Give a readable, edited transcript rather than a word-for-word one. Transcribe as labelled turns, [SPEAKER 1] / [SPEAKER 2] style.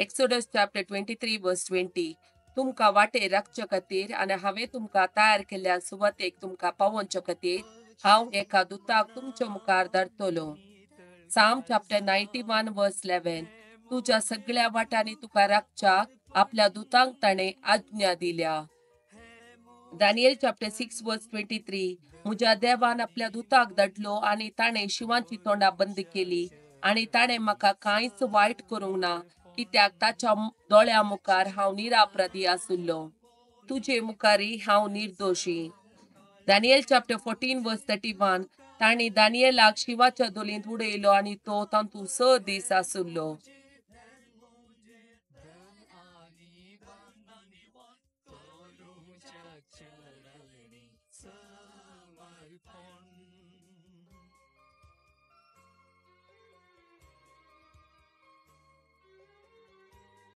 [SPEAKER 1] Exodus chapter 23 verse 20, तुमकां वाटेर राखचे खातीर आनी हांवें तुमकां तयार केल्ल्या सुवातेक तुमकां पावोवचे खातीर हांव एका दुताक तुमच्या मुखार धाडटलो. Psalm chapter 91 verse 11, तुज्या सगळ्या वाटांनी तुका राखच्याक आपल्या दुतांक ताणें आज्ञा दिल्या. दानियल चॅप्टर 6 वर्स 23, म्हज्या देवान आपल्या दुताक धाडलो आनी ताणें शिंवाची तोंडां बंद केली आनी ताणें म्हाका कांयच वायट करूंक ना, कित्याक ताच्या दोळ्या मुखार हांव निरापराधी आशिल्लो. तुजे मुखारय हांव निर्दोशी. दानियल चॅप्टर 14 वर्स 31, तांणी दानियलाक शिंवाच्या धोलींत उडयलो आनी तो तातूंत 6 दीस आशिल्लो.